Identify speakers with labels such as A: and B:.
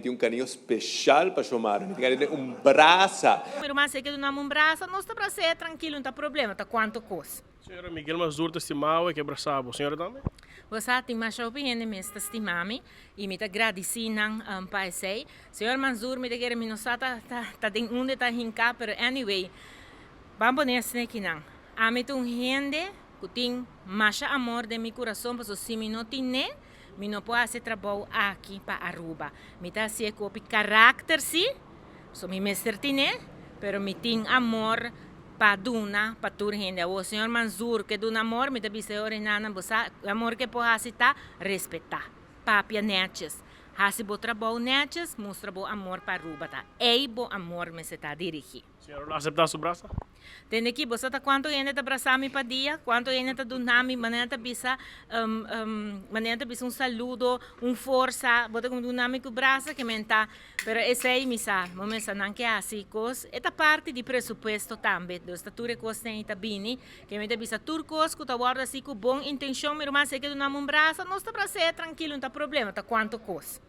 A: tin un cariño special pa Xiomara. Mi tin un brasa.
B: Pero mas cu duna un brasa, nos ta brasa trankil, no ta problema, ta cuanto cos.
C: Señora Miguel Mansur ta stima bo y kier brasa bo. Señora tambe?
B: Bo tin mas opinion mes ta stima mi y mi ta gradici nan pa esey. Señor Mansur, mi ta kere mi no sa ta den unda ta hinca, pero anyway, ban pone aki nan. Ami ta un hende cu tin mas amor den mi curason, pasobra si mi no tin, mi no por haci trabou aki pa Aruba. Mi ta haci cu caracter si, so mi mester tin, pero mi tin amor pa duna, pa tur hende. O señor Mansur, cu duna amor, mi ta bisa ora nana, bo amor cu por haci ta respeta. Papia netjes. Haci bo trabou netjes, mustra bo amor pa Aruba, ta. Ey bo amor mester ta dirigi.
C: Señora, acepta su brasa?
B: Tende aki, bo ta cuanto hende ta brasa mi pa dia, cuanto hende ta duna mi, manera ta bisa, manera ta bisa un saludo, un forsa, bo ta como duna mi cu brasa cu mi ta, pero esey mi sa, mi sa nan cu asina cos, e ta parti di presupuesto tambe, dus ta tur cos tin ta bini, cu mi ta bisa tur cos cu ta warda asina cu bon intencion, mi ruman, cu duna un brasa, nos ta brasa trankil, no ta problema, ta cuanto cos.